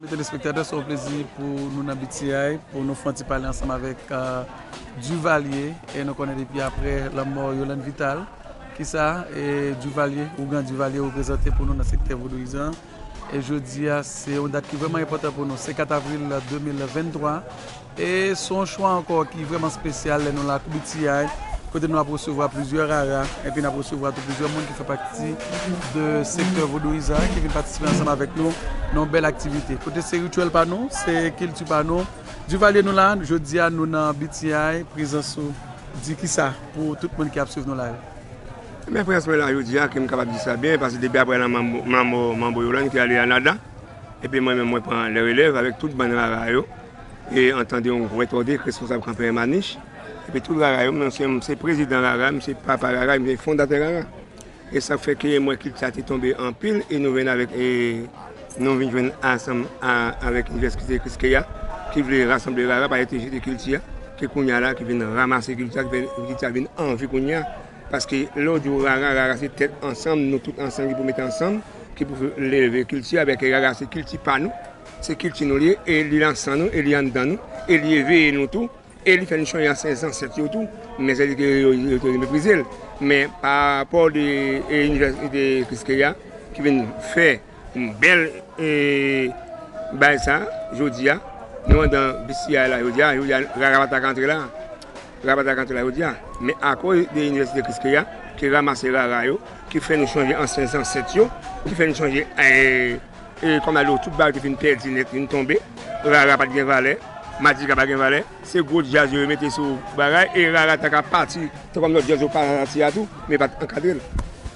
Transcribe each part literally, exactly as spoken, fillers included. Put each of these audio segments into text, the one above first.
Telespektatè, se yon plezi pou nou nan B T I, pou nou fè yon ti pale ansanm avèk, euh, Duvalier, e nou konnen depi apre lanmò Yolande Vital, kisa, e Duvalier, ougan Duvalier reprezante pou nou nan sektè vodouyizan. E jodi a, se yon dat ki vrèman enpòtan pou nou. Se kat avril de mil venntwa. E se yon chwa ankò ki vrèman espesyal lè nou la kou B T I, kote nou ap resevwa plizyè rara, epi n ap resevwa tou plizyè moun ki fè pati de sektè vodouyizan ki vin patisipe ansanm avèk nou nan yon bèl aktivite. Kote se rityèl pa nou, se kilti pa nou. Duvalier nou la, jodi a nou nan B T I, prezans ou di kisa pou tout moun ki ap swiv nou la yo? Men prezans mwen la jodi a, ke m kapab di sa byen, paske depi apre lanmò Manbo Yolande ki ale a Nada, epi mwen menm mwen pran le relèv avèk tout bann rara yo, e an tande yon gwèt òdè k responsab kanpe Manich, epi tout rara yo, mwen se, se prezidan rara, m se papa rara, m se fondatè rara. E sa k fè ke mwen kilti a te tonbe anpil, e nou vin avèk, e nou vin jwenn ansanm a, avèk Inivèsite Quisqueya, ki vle rasanble rara, pa ete jete kilti a, ke kounye a la, ki vin ranmase kilti a, ki fè kilti a vin an vi kounye a. Paske lè w di w rara, rara se tèt ansanm, nou tout ansanm ki pou mete ansanm, ki pou leve kilti a, paske rara se kilti pa nou, se kilti nou li ye, e li nan san nou, e li anndan nou, e li eveye nou tou, e li fè nou chanje ansyen zansèt yo tou, men sètadi ke yo, yo, yo te meprize l. Men pa rapò de, e, Inivèsite Quisqueya ki vin fè yon bèl, e, bagay sa, jodi a, nou anndan B T I la jodi a, jodi a, rara pa ta ka antre la. Rara pa ta ka antre la jodi a. Men akoz de Inivèsite Quisqueya, ki ranmase rara yo, ki fè nou chanje ansyen zansèt yo, ki fè nou chanje, e, e, kòm a di w, tout bagay te fin pèdi nèt, fin tonbe, rara pa t gen valè, madigra pa gen valè, se gwo djaz yo mete sou bagay, e rara ta ka pati, tan kòm lòt djaz yo pati a tou, men pa t ankadre l.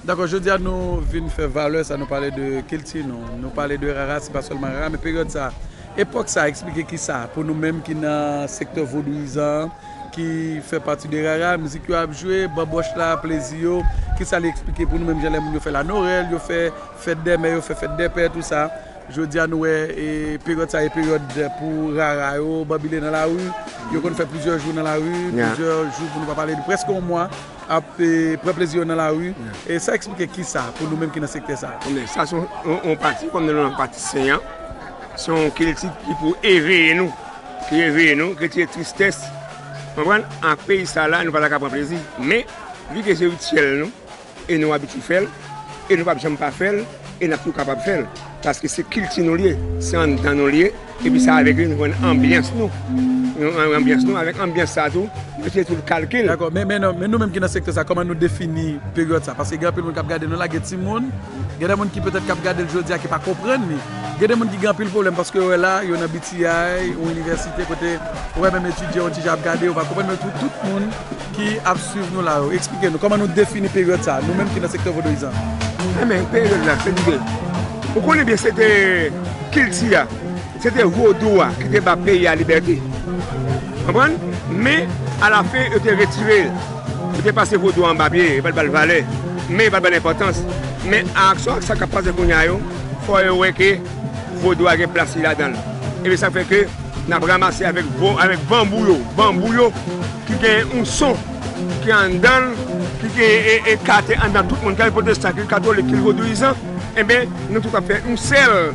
Dakò, jodi a nou vin fè valè sa, nou pale de kilti nou, nou pale de rara, se pa sèlman rara, men peryòd sa, epòk sa, eksplike kisa pou nou menm ki nan sektè vodouyizan, ki fè pati de rara, mizik yo ap jwe, banbòch la, plezi yo, kisa li eksplike pou nou menm jan lè moun yo fè lanorèl, yo fè fèt dè mè, yo fè fèt dè pè, tou sa. Jodi a nou wè, e, peryòd sa e peryòd pou rara yo banbile nan lari. Yo konn fè plizyè jou nan lari, plizyè jou pou nou pa pale de prèske yon mwa ap, e, pran plezi yo nan lari. E sa eksplike kisa pou nou menm ki nan sektè sa? Ebyen, sa se yon, yon, yon pati, kòm nou nan pati sen an, se yon kilti ki pou eveye nou, ki eveye nou, retire tristès. Konprann? Ak peyi sa la, nou pa ta ka pran plezi. Men, vi ke se rityèl nou, e nou abitye fè l, e nou p ap janm pa fè l, e n ap tou kapab fè l. Paske se kilti nou li ye, se anndan nou li ye, epi se avèk li nou jwenn anbyans nou. Nou, anbyans nou, avèk anbyans sa tou, nou retire tout kalkil. Dakò, men, men, non, men nou menm ki nan sektè sa, kòman nou defini peryòd sa? Paske gen anpil moun k ap gade nou la, gen timoun, gen de moun ki petèt k ap gade l jodi a ki pa konprann li. Gen de moun ki gen anpil pwoblèm paske yo wè la, yo nan B T I, yon inivèsite kote ou wè menm etidyan yo ti jan ap gade, yo pa konprann, men tou tout moun ki ap swiv nou la yo, eksplike nou kòman nou defini peryòd sa, nou menm ki nan sektè vodouyizan. Ebyen, peryòd la, se di ke, ou konnen byen se te kilti a, se te vodou a ki te ba peyi a libète. Konprann? Men, alafen, yo te retire l. Yo te pase vodou a anba pye, yo pa t ba l valè. Men yo pa t ba l enpòtans. Men aksyon ak sa k ap pase kounye a yo, fò yo wè ke vodou a gen plas li ladan l. Ebyen sa fè ke n ap ranmase avèk vo, avèk banbou yo, banbou yo ki gen yon son ki anndan l, ki gen e, e, ekate anndan tout moun, ki pwotestan, ki katolik, ki vodouyizan, enben, nou tout ap fè yon sèl.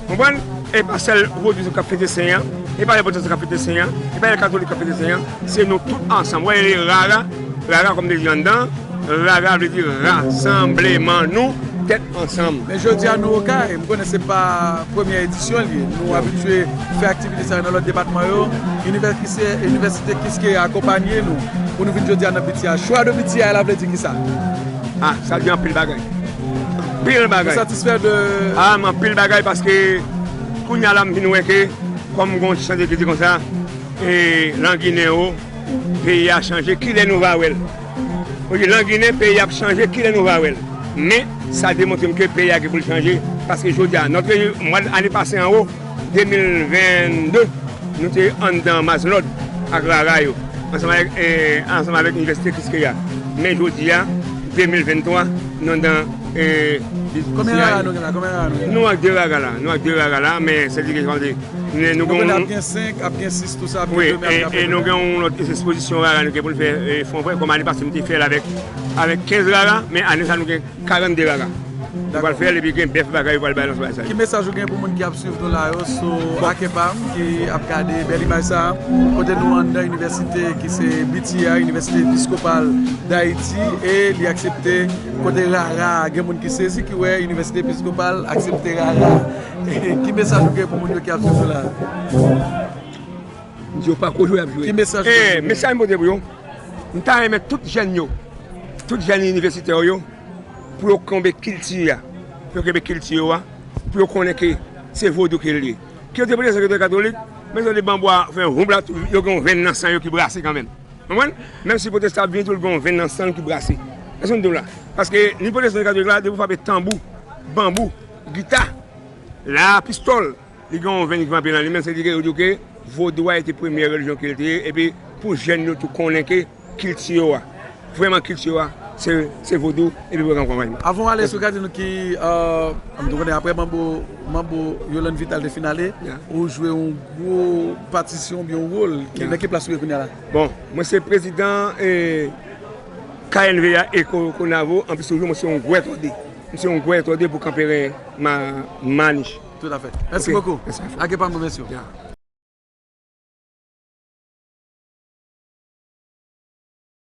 Konprann? E pa sèl vodouyizan k ap fete sen an, e pa sèl pwotestan k ap fete sen an, e pa sèl katolik k ap fete sen an, se nou tout ansanm. Wè, rara, rara kòm te di anndan, rara vle di rasanbleman nou, tèt ansanm. Men jodi a nou Okay, m konnen se pa premyè edisyon li ye. Nou abitye fè aktivite sa yo nan lòt depatman yo. Inivèsite, Inivèsite Kiskeya akonpanye nou pou nou vin jodi a nan B T I. Chwa de B T I la vle di kisa? Ah, sa di anpil bagay. Anpil bagay. Ou satisfè de... Ah, m anpil bagay paske kounye a la m vin wè ke, kòm gon ti chante ki di konsa, e, Langinen o, peyi a chanje, kilè nou va wè l? Ou di Langinen, peyi a ap chanje, kilè nou va wè l? Men, sa demontre m ke peyi a gen pou l chanje, paske jodi a, nòt, mwa ane pase anwo, de mil venn de, nou te anndan Mazlòd ak rara yo, ansanm avèk, eh, ansanm avèk Inivèsite Kiskeya. Men jodi a, de mil venn twa, nou anndan, eh, Konbyen rara nou gen la? Konbyen rara nou gen la? Nou ak de rara la. Nou ak de rara la, men sètadi ke, kòmsi, nou, nou gen yon... Ap gen senk, ap gen sis, tou sa, ap gen de, men ap gen de. Wi, e, e nou gen yon lòt espozisyon rara nou gen pou n fè, eh, Fon Vre. Kòm ane pase, nou te fè l avèk, avèk kenz rara, men ane sa, nou gen karannde rara. Yo pral fè l epi gen bèf bagay yo pral bay nan soirée sa. Ki mesaj ou gen pou moun ki ap swiv nou la yo sou Akepam ki ap gade bèl imaj sa a? Kote nou anndan inivèsite ki se B T I, Inivèsite Episkopal Dayiti, e li aksepte kote Rara, gen moun ki sezi ki wè Inivèsite Episkopal aksepte Rara. Ki mesaj ou gen pou moun yo ki ap swiv nou la? Yo pa ko jwe ap jwe. Ki mesaj ou gen pou yo? Mesaj m pote pou yo, m ta renmen tout jèn yo, tout jèn inivèsitè yo, pou yo kenbe kilti a, pou yo kenbe kilti yo a, pou yo konnen ke se vodou ke l ye. Ke yo te protestan, ke yo te katolik, men yo te banbwa fè woub la, yo gen yon venn nan san yo ki brase kanmenm. Konprann? Menm si pwotestan ap vini tou, l gen yon venn nan san l ki brase. Èske nou la? Paske ni pwotestan ni katolik la, depi w frape tanbou, banbou, gita, la, pistòl, li gen yon venn ki frape nan li menm, se di ke yo di ke vodou a te premyè relijyon ke l te ye, epi pou jèn yo tou konnen ke kilti yo a, vrèman kilti yo a, se, se vodou, epi pou yo konprann. Avan w ale, èske w ka di nou ki, euh, m tou konnen apre Manbo, Manbo Yolande Vital te fin ale, ou jwe yon gwo patisyon oubyen yon wòl ki, nan ki plas ou ye kounye a la? Bon, mwen se prezidan, eh, K N V A Eko Konavo, anplis toujou, mwen se yon gwètòde. Mwen se yon gwètòde pou Kanperen Ma-, Manich. Tout à fait. Mèsi bokou. Mèsi. Ake pa mwen, mesye.